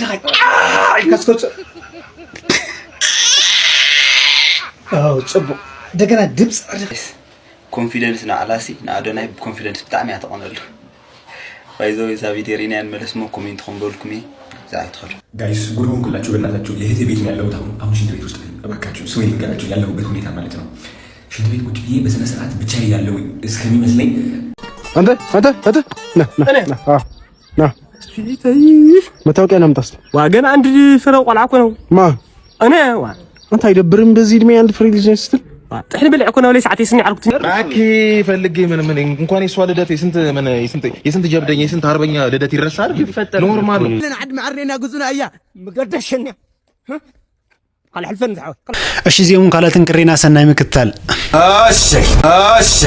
ኢልካ እስከ ውፅእ። ኣው፣ ፅቡቕ። እንደገና ድምፂ። ኮንፊደንስ ንዓላሲ ንኣዶናይ ብኮንፊደንስ ብጣዕሚ እያ ተቐነሉ። ባይዘው እዛ ቪዲዮ ሪና ንመለስ ሞ ኮሜንት ከም በልኩም እዛ ኣይትኸዱ። ጋይስ፣ ጉድ ሆንኩላችሁ በእናታችሁ። የእህቴ ቤት ነው ያለሁት አሁን። አሁን ሽንት ቤት ውስጥ ነኝ። እባካችሁ ስሜ ልንገራችሁ፣ ያለሁበት ሁኔታ ማለት ነው። ሽንት ቤት ቁጭ ብዬ በስነ ስርዓት ብቻዬ ያለው እስከሚመስለኝ። አንተ፣ አንተ፣ አንተ፣ ና፣ ና፣ እኔ? ና፣ አዎ፣ ና። እስኪ ተይ። መታወቂያ ላምጣ እስኪ። ዋ፣ ገና አንድ ፍረ ቆልዓ እኮ ነው። ማ? እኔ፣ ዋ። አንተ አይደብርም በዚህ እድሜ አንድ ፍሬ ልጅ ነች ስትል? ዋ፣ ጥሕኒ ብልዕ እኮ ነው፣ ለይ ሰዓት የስኒ ዓርኩት። አኪ ፈልጌ ምን፣ ምን፣ እንኳን የሷ ልደት የስንት፣ ምን፣ የስንት፣ የስንት ጀብደኛ፣ የስንት አርበኛ ልደት ይረሳል? ይፈጠር ኖርማል ነው። እኮ። ለን ዓድ መዓሬና ግዙና እያ። ምገደሸኛ። ካልሕልፈን ዝሓወት። እሺ፣ እዚኦም ካልኦትን ክሬና ሰናይ ምክትታል። እሺ፣ እሺ።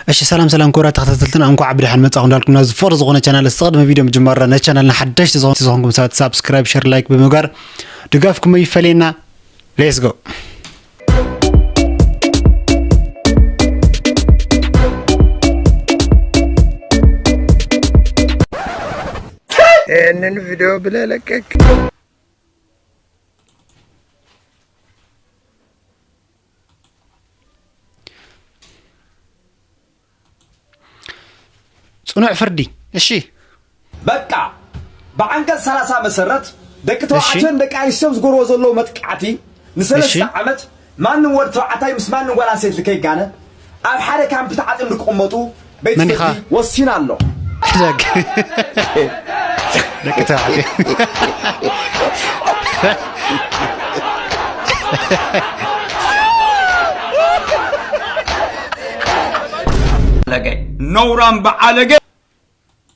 እሺ፣ ሰላም ሰላም፣ ክቡራት ተኸታተልትና፣ እንኳዕ ብደሓን መጻኹም እንዳልኩም፣ ናብ ዝፍቕሪ ዝኾነ ቻናል፣ እስቲ ቅድሚ ቪድዮ ምጅማርና ነቲ ቻናልና ሓደሽቲ ዝኾን-፣ ዝኾንኩም ሰባት ሳብስክራይብ፣ ሸር፣ ላይክ ብምግባር ድጋፍኩም ኣይፈለየና። ሌትስ ጎ። ይህንን ቪዲዮ ብለህ ለቀቅ። ጽኑዕ ፍርዲ። እሺ። በቃ፣ ብዓንቀጽ ሰላሳ መሰረት፣ ደቂ እሺ። ተባዕትዮን ደቂ ኣንስትዮን ዝገብርዎ ዘለዉ መጥቃዕቲ፣ ንሰለስተ እሺ። ዓመት ማንም ወዲ ተባዕታይ ምስ ማንም ጓል ኣንስተይቲ ከይጋነ፣ ኣብ ሓደ ካምፕ ተዓጽዮም ንክቕመጡ ቤት መን ኢኻ? ፍርዲ ወሲኑ ኣሎ። ደግ-፣ ደቂ ተባዕትዮ። ባለገ፣ ነውራም ባዓለገ።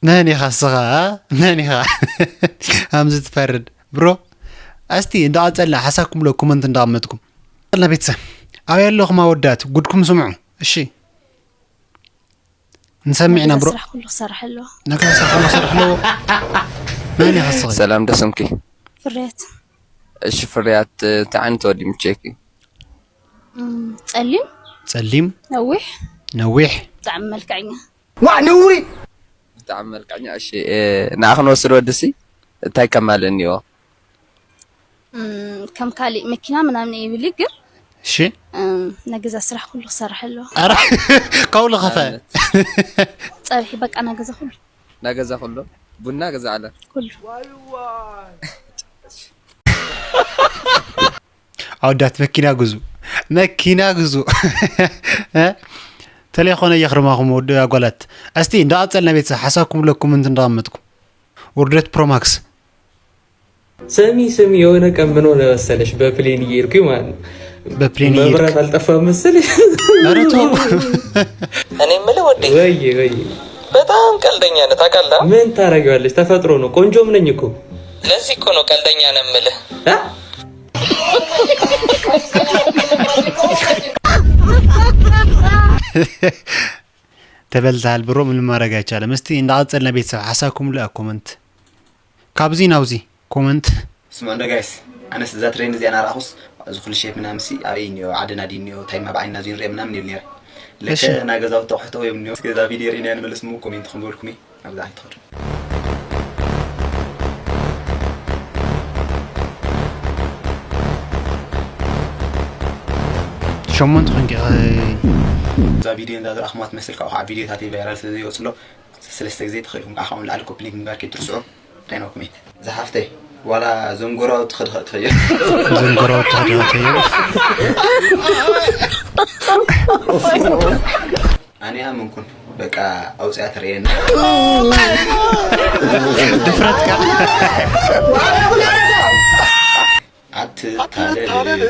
መን ኢኻ እስኻ? መን ኢኻ? ከምዚ ትፈርድ? ብሮ፣ እስቲ እንዳቐጸልና ሓሳብኩም ሎ ኮመንት እንዳቐመጥኩም። ቀጽልና ቤተሰብ። ኣበይ ኣለኹም ኣወዳት? ጉድኩም ስምዑ። እሺ። ንሰምዕ ኢና፣ ብሮ። ስራሕ ኩሉ ክሰርሕ ኣለዎ። ነካ ስራሕ ኩሉ ክሰርሕ ኣለዎ። መን ኢኻ እስኺ? ሰላም፣ ደስምኪ። ፍርያት። እሺ፣ ፍርያት፣ እንታይ ዓይነት ወዲ ምቸኪ? እም፣ ጸሊም። ጸሊም። ነዊሕ። ነዊሕ። ብጣዕሚ መልክዐኛ። ዋዕ፣ ነውሪ። ብጣዕሚ መልክዐኛ። እሺ፣ እ፣ ንዓ ክንወስድ ወድሲ እንታይ ከማልእ እኒኦ? እም፣ ከም ካሊእ መኪና ምናምን የብሊ፣ ግን፣ እሺ። እም፣ ናይ ገዛ ስራሕ ኩሉ ክሰርሕ ኣለዎ። ኣረ፣ ካብኡ ልኸፈ። ኣብነት? ጸብሒ፣ በቃ፣ ናይ ገዛ ኩሉ። ናይ ገዛ ኩሉ? ቡና ገዛ ኣለ? ኩሉ። ኣወዳት መኪና ግዙ፣ መኪና ግዙ። እ? ተለይ ኾነ የኽርማኹም ወዲ ኣጓላት። እስቲ እንዳቐጸልና ቤተሰብ ሓሳብኩም ለኩም እንት እንዳቐመጥኩም። ውርደት ፕሮማክስ። ስሚ፣ ስሚ፣ የሆነ ቀን ምን ሆነ መሰለሽ? በፕሌን እየሄድኩኝ ማለት ነው። በፕሌን እየሄድክ? መብራት አልጠፋም መሰለሽ? ኧረ ተው። እኔ የምልህ ወዴ፣ ወይ፣ ወይ። በጣም ቀልደኛ ነህ ታውቃለህ? ምን ታረጊዋለሽ? ተፈጥሮ ነው። ቆንጆም ነኝ እኮ። ለዚህ እኮ ነው ቀልደኛ ነህ የምልህ። እ? ተበልተሃል ብሮ፣ ምንም ማድረግ ኣይቻልም። እስቲ እንዳቐጸልና ቤተሰብ ሓሳብኩም ልኣ ኮመንት። ካብዚ ናብዚ ኮመንት። ስምዑ እንዶ ጋይስ፣ ኣነስ እዛ ትሬንድ እዚኣ ናረኣኹስ፣ እዚ ኩሉ ሼፕ ምናምን ሲ ኣበይ እኒኦ? ዓድና ድዩ እኒኦ? ታይማ ብዓይንና እዚ ንሪኦ ምናምን ይብል ነይረ። ልክዕ እሺ። ናይ ገዛውቲ ኣቑሑት እዮም እኒኦ። እስከ እዛ ቪድዮ ርኢና ንመለስ እሞ ኮሜንት ክንበልኩም እዩ። ናብዛ ኣይትኸዱ። ሸሞንተ ኮንኪ፣ እ፣ እዛ ቪድዮ እንዳ ዝረኣኹማ ትመስል፣ ካብኡ ከዓ ቪድዮታት ቫይራል ስለ ዘይወፅሎ፣ ሰለስተ ግዜ ተኽእልኩም ከዓ ካብኡ ንላዕሊ ኮፒ ሊንክ ምግባር ከይትርስዑ። እንታይ ነው ኮሜንት? ዝሓፍተይ፣ ዋላ ዘንጎራው ትኸድ ኸድ ተየ። ዘንጎራው ትኸድ ኸድ ተየ። ኣነ ኣመንኩን፣ በቃ ኣውፅያ ትርእየና። ድፍረትካ። ኣትታለል።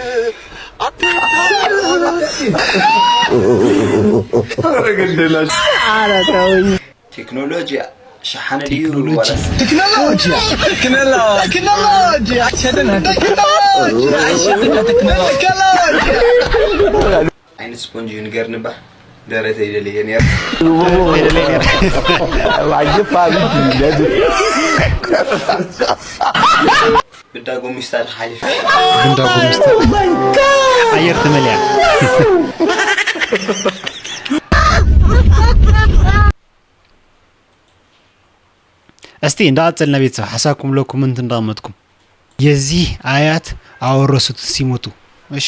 ቴክኖሎጂ ሸሓነ ድዩ ቴክኖሎጂ። ዋላስ? ቴክኖሎጂ። ቴክኖሎጂ። ቴክኖሎጂ። ኣሸደና። ቴክኖሎጂ። ኣሸደና ቴክኖሎጂ። ዓይነት ስፖንጅ እዩ ንገርኒ ባ። ደረተይ ደልየ ነይረ። ደረተይ ደልየ ነይረ። ብዳ ጎሚስታ ተሓሊፈ። ብዳ ጎሚስታ። ኣየር ተመልያ። እስቲ እንዳቐጸልና ቤተሰብ ሓሳብኩም ሎ ኮመንት እንዳቐመጥኩም። የዚህ አያት አወረሱት ሲሞቱ። እሺ።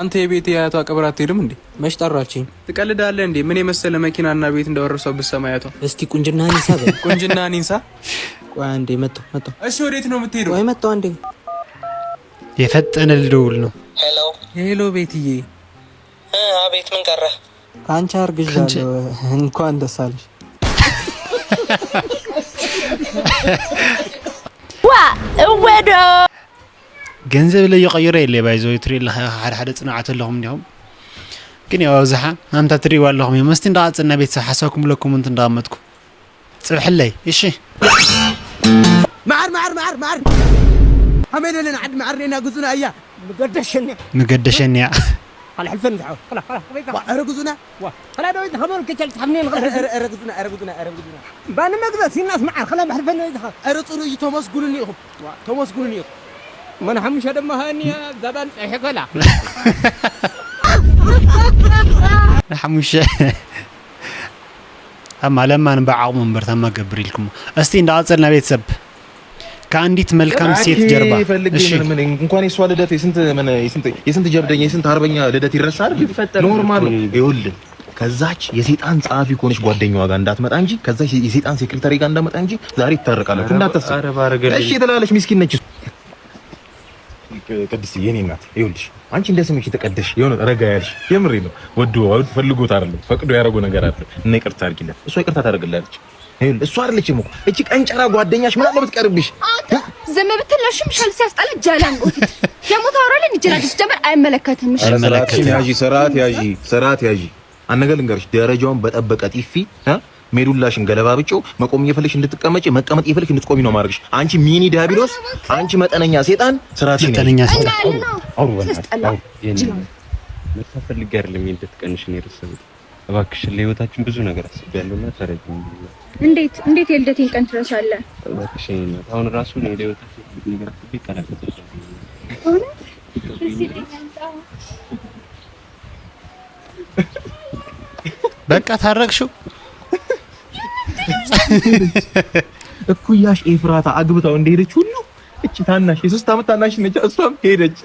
አንተ የቤት የአያቷ ቀብር አትሄድም እንዴ? መች ጠራችኝ? ትቀልዳለህ እንዴ? ምን የመሰለ መኪናና ቤት እንደወረሷ ብትሰማ አያቷ። እስቲ ቁንጅናህን ይንሳ በል። ቁንጅናህን ይንሳ? ቆይ አንዴ መጣሁ፣ መጣሁ። እሺ፣ ወዴት ነው የምትሄደው? ቆይ መጣሁ አንዴ። የፈጠነ ልደውል ነው። ሄሎ። ሄሎ ቤትዬ። እ፣ አቤት፣ ምን ቀረ? ከአንቺ አርግዣለሁ። እንኳን ደስ አለሽ። ዋ፣ እወዶ። ገንዘብ ለይቐይሮ የለ ባይዘው ትሪኢ ኣለኻ፣ ሓደ ሓደ ጽንዓት ኣለኹም እንዲኹም። ግን ያው ኣብዝሓ ኣንታ ትሪእዋ ኣለኹም እዮም። እስቲ እንዳቐጸልና ቤተሰብ ሓሳብኩም ሎ ኮመንት እንዳቐመጥኩም ጽብሕለይ። እሺ። መዓር፣ መዓር፣ መዓር፣ መዓር። ከመይ ለለን ዓዲ መዓር ኔና ግዙና እያ። ንገደሸኒ። ንገደሸኒ እያ። ካልሕልፈን ዝሓወ። ከላ፣ ከላ፣ ከላ። ዋ፣ ኧረ ግዙና። ዋ፣ ከላ ዶ ይተኸመል ከቸል ትሓምኔ ንኸ-፣ ኧረ፣ ኧረ፣ ኧረ ግዙና፣ ኧረ ግዙና፣ ኧረ ግዙና። ባኒ መግዛት ሲናስ መዓር፣ ከላ መሕልፈን ዶ ይተኸ-፣ ኧረ ጽሩ እዩ፣ ተመስጉኑኒ ኢኹም። ዋ፣ ተመስጉኑኒ ኢኹም። መን ሓሙሻ ደማ ሃኒ ዛባን ጸሐ ከላ። ሓሙሻ። ኣማ ለማን ብዓቕሙ እምበር ታማ ገብር ኢልኩሞ። እስቲ እንዳቐጸልና ቤተሰብ፣ ከአንዲት መልካም ሴት ጀርባ። ፈልጌ እሺ። ምን፣ ምን፣ እንኳን የሷ ልደት የስንት፣ ምን፣ የስንት፣ የስንት ጀብደኛ፣ የስንት አርበኛ ልደት ይረሳል? ይፈጠር ኖርማል እኮ ነው። ነው። ይኸውልህ፣ ከዛች የሰይጣን ጸሐፊ ከሆነች ጓደኛዋ ጋር እንዳትመጣ እንጂ፣ ከዛች የሰይጣን ሴክሬታሪ ጋር እንዳትመጣ እንጂ፣ ዛሬ ትታረቃላችሁ። ኧረ እንዳታስብ። ኧረ ባረገልኝ። እሺ ትላለች፣ ምስኪን ነች። ቅድስት የኔ እናት፣ ይኸውልሽ፣ አንቺ እንደ ስምሽ የተቀደሽ፣ የሆነ ረጋ ያልሽ፣ የምሬ ነው። ወዶ፣ ወዶ ፈልጎት አይደለም፣ ፈቅዶ ያደረገው ነገር አይደለም። እና ይቅርታ አድርጊለት። እሷ ይቅርታ ታደርግላለች። ይኸውልህ፣ እሷ አይደለችም እኮ። እቺ ቀንጨራ ጓደኛሽ ምን አለ ብትቀርብሽ? አንተ ዝም ብትል ነው ሽምሻል ሲያስጠላ ጃላን ጎፊት። ደግሞ ታወራለህ እንጂ ጀራጅ ጀመር አይመለከትም። እሺ? ኧረ ስርዓትሽን ያዢ፣ ስርዓት ያዢ፣ ስርዓት ያዢ። አንድ ነገር ልንገርሽ፣ ደረጃውን በጠበቀ ጢፊ፣ እ? ሜዱላሽን ገለባብጬው መቆም እየፈለግሽ እንድትቀመጪ፣ መቀመጥ እየፈለግሽ እንድትቆሚ ነው ማድረግሽ። አንቺ ሚኒ ዲያብሎስ፣ አንቺ መጠነኛ ሴጣን፣ ስርዓትሽን ያዢ። መጠነኛ ሴጣን። አውሩ፣ አውሩ፣ በእናትሽ፣ ሲያስጠላ። አውሩ። የኔ እናት፣ መጥፋት ፈልጌ አይደለም ይሄን ልትቀንሽ ነው የረሳሁት። እባክሽን ለህይወታችን ብዙ ነገር አስቤያለሁና ተረጂኝ። እንዴት፣ እንዴት የልደቴን ቀን ትረሳለህ? እባክሽ የኔ እናት፣ አሁን ራሱ እኔ ለህይወታችን ብዙ ነገር አስቤ ቃል አልገባሁልሽም። እውነት? ደስ ይለኛል በጣም። በቃ ታረቅሽው? እኩያሽ ኤፍራታ አግብታው እንደሄደች ሁሉ እቺ ታናሽ የሶስት ዓመት ታናሽ ነች፣ እሷም ሄደች።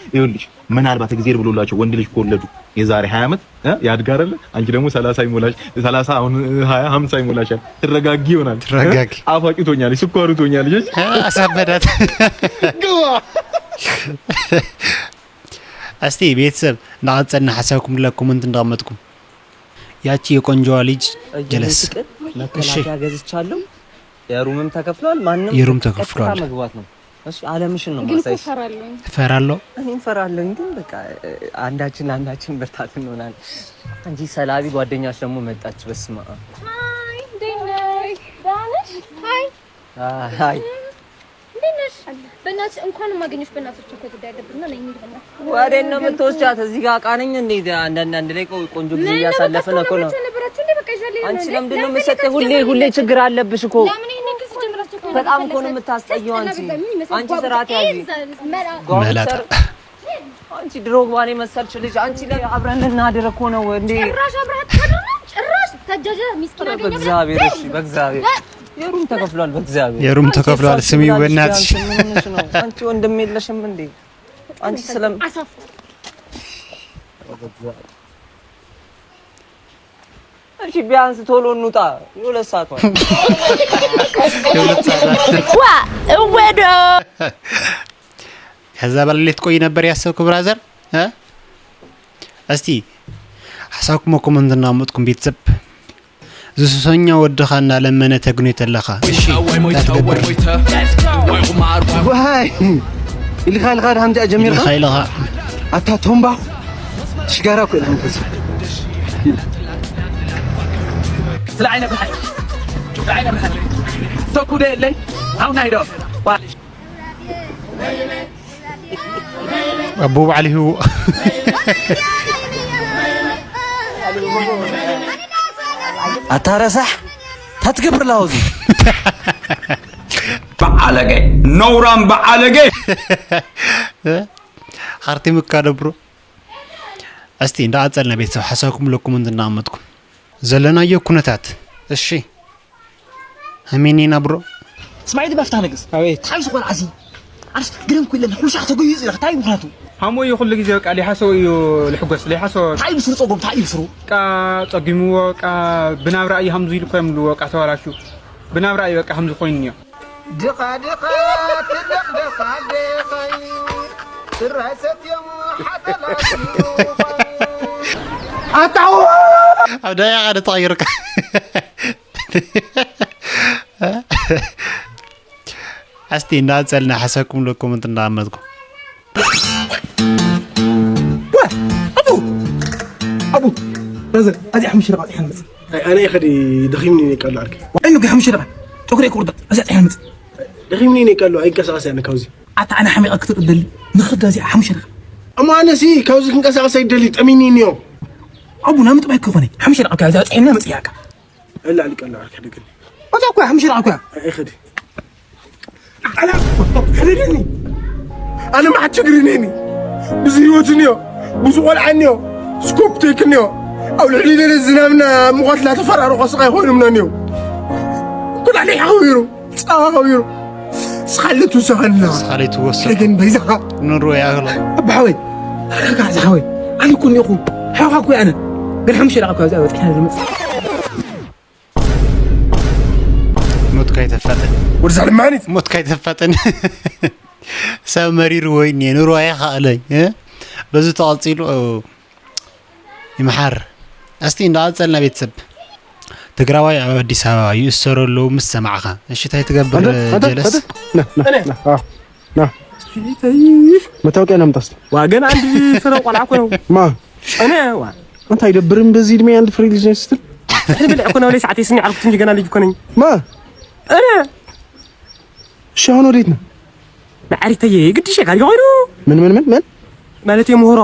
ይኸውልሽ ምናልባት እግዜር ብሎላቸው ወንድ ልጅ ከወለዱ የዛሬ ሃያ ዓመት፣ እ፣ ያድግ አይደለ? አንቺ ደግሞ ሠላሳ ይሞላሽ፣ ሠላሳ አሁን፣ እ፣ ሃያ፣ ሃምሳ ይሞላሻል። ትረጋጊ ይሆናል። ትረጋጊ። እ? ጣፋጭ ትሆኛለሽ፣ ስኳሩ ትሆኛለሽ። እ? እ፣ አሳበዳት። ግባ። እስቲ ቤተሰብ እንዳቐጸልና ሓሳብኩም ለ ኮመንት እንዳቐመጥኩም። ያቺ የቆንጆዋ ልጅ እጅ ጀለስ። ፍቅር እሺ። መከላከያ ገዝቻለሁ። የሩምም ተከፍሏል። ማንም የሩም ቀጥታ ተከፍሏል። መግባት ነው። እሺ፣ አለምሽን ነው ግን እኮ ማሳይሽ። እፈራለሁኝ። ትፈራለሁ? እኔ እፈራለሁኝ፣ ግን በቃ፣ እ፣ አንዳችን ለአንዳችን ብርታት እንሆናለን። አንቺ ሰላቢ ጓደኛሽ ደግሞ መጣች። በስመ አብ። ሀይ፣ እንዴት ነሽ? ደህና ነሽ? ሀይ። አ፣ ሀይ። እንዴት ነሽ? በእናትሽ እንኳን ማገኘሽ፣ በእናትሽ እኮ ጉዳይ አለብንና ነይ እንሂድ በእናትሽ። ወዴት ነው የምትወስጃት? እዚህ ጋር እቃ ነኝ እንዴ? አንዳንድ፣ አንድ ላይ ቆ-፣ ቆንጆ ጊዜ ምን ነው እያሳለፍን በቃ እኮ ነው። ተመልሰን ነበራችሁ እንዴ? በቃ ይሻለኝ አንቺ ነው። ለምንድን ነው ለምን የምትሰጠው? ሁሌ፣ ለምን ሁሌ ችግር አለብሽ እኮ። ለምን ይሄን ነገር ሲጀምራችሁ እኮ በጣም እኮ ነው የምታስጠይው አንቺ። ያስጠላ በቃ ምን ይመስላል? አንቺ ጓጉተር ስርዓት ያዥ። ይሄ መላ-፣ ጓጉተር መላጣ። አንቺ ድሮግባን የመሰልሽ ልጅ፣ አንቺ ላይ አብረን ልናድር እኮ ነው እንዴ? ጭራሽ አብረሃት ታድር ነው? ጭራሽ ተጃጃ ሚስኪን ኧረ አገኘ ብለህ በእግዚአብሔር፣ እሺ፣ በእግዚአብሔር። የሩም ተከፍሏል፣ በእግዚአብሔር። የሩም አንቺ ተከፍሏል፣ እሷ ስሚው ትብላለች በእናትሽ። ቢያንስ ምን ሆነሽ ነው? አንቺ ወንድም የለሽም እንዴ? አንቺ ስለም አሳፍ- እሺ፣ ቢያንስ ቶሎ እንውጣ። የሁለት ሰዓት ሆነ። የሁለት ሰዓት። ዋ፣ እወዶ። ከዛ በላይ ልትቆይ ነበር ያሰብክ ብራዘር፣ እ? እስቲ ሓሳብኩም ኮመንት እናመጥኩም ቤተሰብ። ዝሱሰኛ ወድኻ እናለመነ ተግኔት ኣለኻ። እሺ፣ እንዳትገብር። ዋይ፣ ኢልኻ ኢልኻ ድሓን እዚኣ ጀሚርካ? ኢልኻ ኢልኻ። ኣታ ቶምባ፣ ሽጋራ እኮ ኢልካ ምትስ። ስለዓይነ ብርሃን ስለዓይነ ብርሃን ተኩደ የለይ። ኣው ናይ ዶ ኣቦ ባዕሊሁ። ኣታ ረሳሕ፣ እንታይ ትገብር ኣለኻ ኣብዚ? በዓለገ፣ ነውራም በዓለገ። ሓርቲምካ ዶ ብሮ? እስቲ እንዳቐጸልና ቤተሰብ ሓሳብኩም ለኩም እንትን እንዳቐመጥኩም ዘለናዮ ኩነታት። እሺ፣ ሃሜኒና ብሮ። ስማዒ እቲ መፍታሕ ነገስ። ኣቤት። እንታይ እዩ እዚ ቆልዓ እዚ? ኣነስ ግርም እኮ ኢለኒ፣ ኩሉ ሻዕ ተጎዩ ይጽረኽ፣ እንታይ እዩ ምኽንያቱ? ሃሞ እዩ ኩሉ ግዜ በቃ ሊሓሶ እዩ ልሕጎስ፣ ሊሓሶ። እንታይ እዩ ብስሩ ጸጎም፣ እንታይ እዩ ብስሩ? በቃ ጸጊምዎ፣ በቃ ብናብራ እዩ ሃምዚ ኢሉ እኮ እዮም ዝብልዎ፣ በቃ ተባላሹ። ብናብራ እዩ በቃ ሃምዚ ኮይኑ እኒኦ። ድኻ ድኻ ትልቕ ደኻ ደኻይ ስራይ ሰትዮም ሓተላ ኣታው ኣብ ዳያ ቃደ ተቐይሩካ። ኣስቲ እንዳጸልና ሓሳብኩም ለኮመንት እንዳቐመጥኩም። ዋ! ኣቡ! ኣቡ! ብራዘር፣ ኣዚኣ ሓሙሽተ ደቂቕ ኣዚሓ ንመጽእ። ኣይ፣ ኣነ ይኸዲ ደኺምኒ እኔ ቃሉ ዓርኪ። ዋይ፣ ንጉ ሓሙሽተ ደቂቕ። ጨጉሪ ኣይቁርጣ። ኣዚኣ ኣዚሓ ንመጽእ። ደኺምኒ እኔ ቃሉ ኣይንቀሳቐስ ኣነ ካብዚ። ኣታ ኣነ ሓሚቐ ክትርኢ ደሊ። ንኽዳ ኣዚኣ ሓሙሽተ ደቂቕ። እሞ ኣነሲ ካብዚ ክንቀሳቐስ ኣይደሊ፣ ጠሚኒ እኒኦ። ኣቡ፣ ናብ ምጥባይ ክኾነ። ሓሙሽተ ደቂቕ ኣዚኣ ጸሒና መጽእ ያካ። እላ ኣሊቀ ኣለዋ ክሕደገኒ። እዛ እኮ ሓሙሽተ ደቂቕ እኮ እያ። ኣይኸዲ። ኣላ፣ ሕደገኒ። ኣነ መዓት ችግር እኔኒ። ብዙ ህይወት እኒኦ፣ ብዙ ቆልዓ እኒኦ፣ ስኮፕ ቴክ እኒኦ። ኣብ ልዕሊ ደለ ዝናብና ሙቐት ላተፈራረቆ ስቃይ ኮይኖምና እኒኦ። ኩላሊሕ ሓዊሩ፣ ፃዋ ሓዊሩ። ስኻለ ትውሰኸልና። ስኻለ ትወሰኽ። ሕደገኒ በይዛኻ። ንሮ ያህሎ። ኣባ ሓወይ፣ ኣረጋ ዝሓወይ። ኣነ እኮ እኒኦኹ። ሓውኻ እኮ ኣነ። ግን ሓሙሽተ ደቂቕ እኮ ኣብዚኣ በፂሕና ዝመፅእ። ሞትካ ኣይተፋጠን። ወድዛ ለማኒት። ሞትካ ኣይተፋጠን። ሰብ መሪርዎ እኒኤ፣ ኑሮ ኣይኸኣለይ፣ እ? በዚ ተቐጺሉ፣ ኦ፣ ይምሓር። እስቲ እንዳቐጸልና ቤተሰብ። ትግራዋይ ኣብ ኣዲስ ኣበባ ይእሰሩ ኣለዉ ምስ ሰማዕኻ። እሺ፣ እንታይ ትገብር፣ ኣንተ፣ ኣንተ፣ ጀለስ? ኣንተ፣ ና፣ ና፣ እኔ? ና፣ ና፣ ና። መታወቂያ ላምጣ እስቲ። ዋ፣ ገና አንድ ፍረ ቆልዓ እኮ ነው። ማ? እኔ፣ ዋ። አንተ አይደብርም በዚህ እድሜ አንድ ፍሬ ልጅ ነህ ስትል? እኔ ብልዕ እኮ ነው፣ ላይ ሰዓት የስኒ ዓልኩት እንጂ ገና ልጅ እኮ ነኝ። ማ? እኔ። እሺ፣ አሁን ወዴት ነው? ማዕሪተዬ፣ ግድሽ ጋር ይሆኑ? ምን፣ ምን፣ ምን፣ ምን? ማለት የምሁሮ።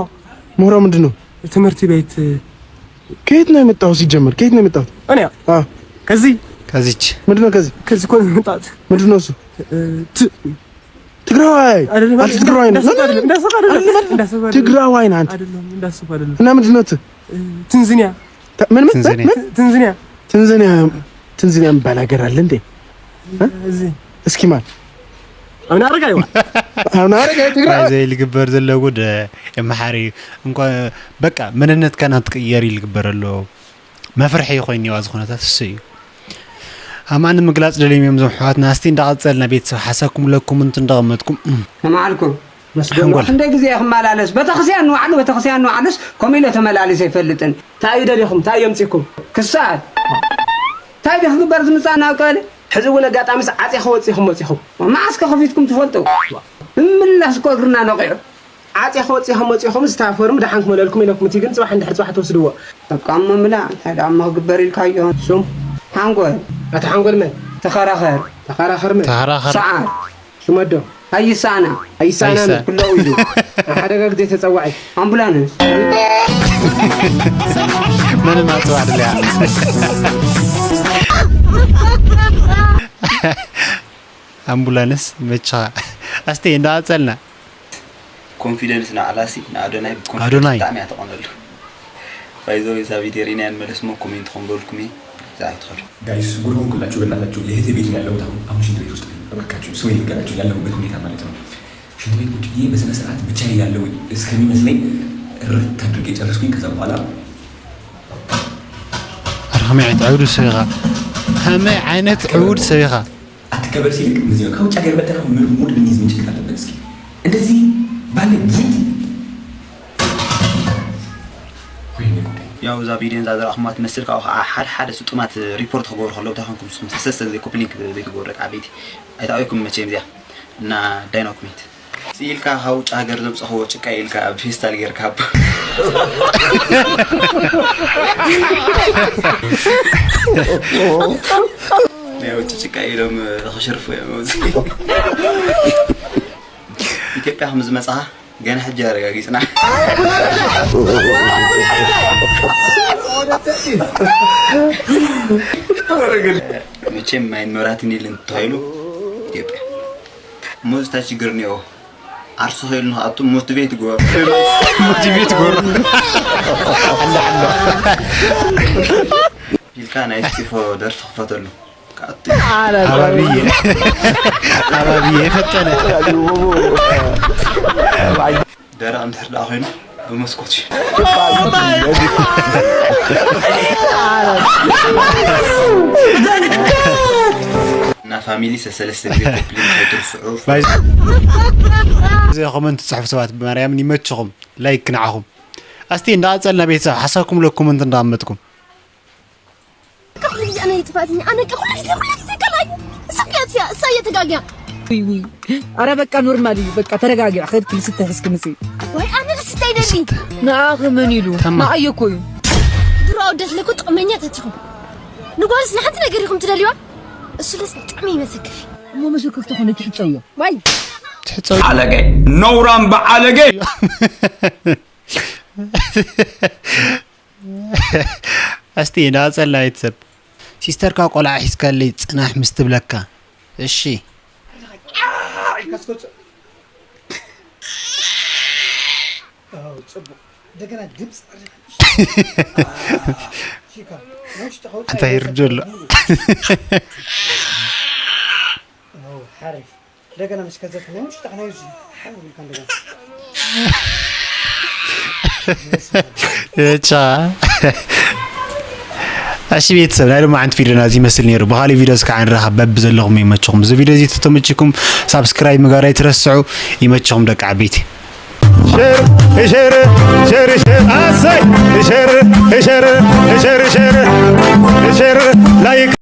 ምሁሮ ምንድን ነው? ትምህርት ቤት። ከየት ነው የመጣው ሲጀመር? ከየት ነው የመጣው? እኔ? አዎ። ከዚህ። ከዚች። ምንድን ነው ከዚህ? ከዚህ እኮ ነው የመጣሁት። ምንድን ነው እሱ? እ፣ ት-፣ ትግራዋይ። አይደለም፣ አንተ ትግራዋይ ነህ። እንዳሰብ አይደለም፣ እንዳሰብ አይደለም፣ አይደለም፣ እንዳሰብ አይደለም። ትግራዋይ ነህ አንተ። አይደለም፣ እንዳሰብ አይደለም። እና ምንድን ነው ት-? እ፣ ትንዝኒያ። ተ-፣ ምን፣ ምን? ትንዝኒያ። ምን? ትንዝኒያ። ትንዝኒያ፣ ትንዝኒያ የሚባል ሀገር አለ እንዴ? እ? እዚህ። እስኪ ማን? አሁን አረጋይ ዋ። አሁን አረጋይ ትግራይ። ባይዘይ ልግበር ዘሎ ጉድ፣ እ፣ የመሓሪ እንኳ በቃ መንነትካ ናትቅየር ይልግበር ኣሎ። መፍርሒ ኮይኑ ኣብዚ ኩነታት እሱ እዩ። ኣማን ንምግላጽ ደልዮም እዮም እዞም ኣሕዋትና። እስቲ እንዳቐጸልና ቤተሰብ ሓሳብኩም ለኩም እንት እንዳቐመጥኩም። ንመዓልኩም መስገን ሓንጎል። ክንደይ ግዜ እየ ክመላለስ? ቤተክርስትያን ንባዕሉ፣ ቤተክርስትያን ንባዕሉስ ከምኡ ኢለ ተመላሊሰ ኣይፈልጥን። እንታይ እዩ ደሊኹም? እንታይ እዩ ኣምጺእኩም? ክሳድ። እንታይ ድዩ ክግበር ዝምጻእ ናብ ቀበሌ? ሕዚ እውን ኣጋጣሚስ ዓጼ ክወጽእኹም መጺኹም። መዓስ ከ ከፊትኩም ትፈልጡ? ምምላስ እኮ እግርና ነቒዑ። ዓጼ ክወጽእኹም መጺኹም ስታፎርም ደሓን ክመለልኩም ኢለኩም። እቲ ግን ጽባሕ እንድሕር ጽባሕ ትወስድዎ። በቃ እሞ ምላ፣ እንታይ ደኣ እሞ ክግበር ኢልካዮ? ሹም ሓንጎል። ኣታ ሓንጎል መን? ተኸራኸር። ተኸራኸር መን? ተኸራኸር። ሰዓር። ሽመዶ። ኣይሳና። ኣይሳና ኣይሳ-፣ መን? ክለው ኢሉ። ሓደጋ ግዜ ተጸዋዒ። ኣምቡላንስ። መን እናጽዋዕ ድልያ? ኣምቡላንስ መቻ። ኣስቴ፣ እንዳቐጸልና። ኮንፊደንስ ንዓላሲ ንኣዶናይ ብኮንፊደንስ ኣዶናይ። ብጣዕሚ እያ ተቐነሉ። ባይዘወይ እዛ ቪድዮ ርኢናያ ንመለስ እሞ ኮሜንት ከም በልኩም እየ። እዛ ኣይትኸዱ። ጋይስ፣ ጉድ ሆንኩላችሁ በእናታችሁ። የእህቴ ቤት ነው ያለሁት አሁን። አሁን ሽንት ቤት ውስጥ ነኝ። እባካችሁ ሰው ይንገራችሁ ያለሁበት ሁኔታ ማለት ነው። ሽንት ቤት ቁጭ ብዬ በስነ ስርዓት ብቻዬ ያለው እስከሚመስለኝ ርት አድርጌ ጨረስኩኝ። ከዛ በኋላ ኧረ ከመይ ዓይነት ዕውድ ሰብ ኢኻ? ከመይ ዓይነት ዕውድ ሰብ ኢኻ? አትከበር ሲልክ እንደዚህ ነው። ከውጭ ሀገር መጥተህ ምን ሙድ ብንይዝ ምን ችግር አለበት? እስኪ እንደዚህ ባለ ቡቲ። ወይኔ ጉዳይ። ያው እዛ ቪድዮ እዛ ዝረኣኹማ ትመስል፣ ካብኡ ከዓ ሓደ ሓደ ስጡማት ሪፖርት ክገብሩ ከለዉ እንታይ ኮንኩም ንስኹም ሰሰ ዘይኮፕሊንክ ዘይትገብሩ ደቂ ዓበይቲ? ኣይተኣየኩም መቸም እዚኣ እና ዳይናኩሜት። ስኢልካ ካብ ውጭ ሃገር ዘምፀኽዎ ጭቃ ኢልካ ኣብ ፌስታል ጌርካ ሃቦ። ናይ ውጭ ጭቃ ኢሎም ክሽርፉ እዮም ኣብዚ። ኢትዮጵያ ከም ዝመፃኻ ገና ሕጂ ኣረጋጊፅና። መቸም ማይን መብራህትን የለን ተባሂሉ ኢትዮጵያ። እሞ እዚ እንታይ ችግር እኒኦ? ዓርሱ ከይሉ ንክኣቱ ሞቲቬት ግበር። ሞቲቬት ግበር። ኣላ፣ ኣላ። ኢልካ ናይ እስጢፎ ደርፊ ክፈተሉ። ክኣቱ። ኣባብየ። ኣባብየ የፈጠነ። ደረቕ እንድሕር ደኣ ኮይኑ ብመስኮት እዩ። እና ፋሚሊ ሰሰለስተ ግዜ ኮፕሊንግ ከይትርስዑ። እዚ ኮመንት ትጽሕፉ ሰባት ብማርያምን ይመችኹም። ላይክ ንዓኹም። ኣስቲ እንዳቐጸልና ቤተሰብ ሓሳብኩም ለ ኮመንት እንዳቐመጥኩም። በቃ ኩሉ ግዜ ኣነ እየ ጥፋተኛ። ኣነ በቃ ኩሉ ግዜ፣ ኩሉ ግዜ ቀላይ። እሳ እያ፣ እሳ እያ ተጋግያ። ውይ፣ ውይ። ኣረ በቃ ኖርማል እዩ። በቃ ተረጋጊ። ከድኪ ልስተ ሕዝኪ ምጺ። ወይ ኣነ ልስተ ይደሊ። ንኣኺ መን ኢሉ? ተማ። ንኣየ እኮ እዩ። ድሮ ኣወዳት ለኮ ጥቕመኛ ተትኹም። ንጓልስ ንሓንቲ ነገር ኢኹም ትደልዩዋ? እሱ ለስ ብጣዕሚ ይመሰክፍ። እሞ መሰከፍ ተኾነ ትሕጸዮ። ዋይ። ትሕጸዮ። ዓለገ። ነውራም ብዓለገ። እስቲ እንዳቐጸልና ቤተሰብ። ሲስተርካ ቆልዓ ሒዝካለይ ጽናሕ ምስ ትብለካ። እሺ። ኣዎ፣ ጽቡቕ። እንደገና ድምፅ ኣሪኻ። ሺካ፣ ናይ ውሽጢ ከውፅእ እንታይ ይርዶ ኣሎ? ኣዎ፣ ሓሪፍ። እንደገና ምስ ከዘት ናይ ውሽጢ ከናዩ ሓሪፍ ኢልካ እንደገና። እቻ። እሺ ቤተሰብ፣ ናይ ሎማዓንቲ ቪድዮና እዚ ይመስል ነይሩ። ብኻሊእ ቪድዮ እስካዕ ንራኸብ። በብዘለኹም ይመችኹም። እዚ ቪድዮ እዚ ተተመችኩም ሳብስክራይብ ምግባር ኣይትረስዑ። ይመችኹም ደቂ ዓበይቲ። ሸር፣ ሸር፣ ሸር፣ ሸር፣ ኣሰይ! ሸር፣ ሸር፣ ሸር፣ ሸር፣ ሸር፣ ላይክ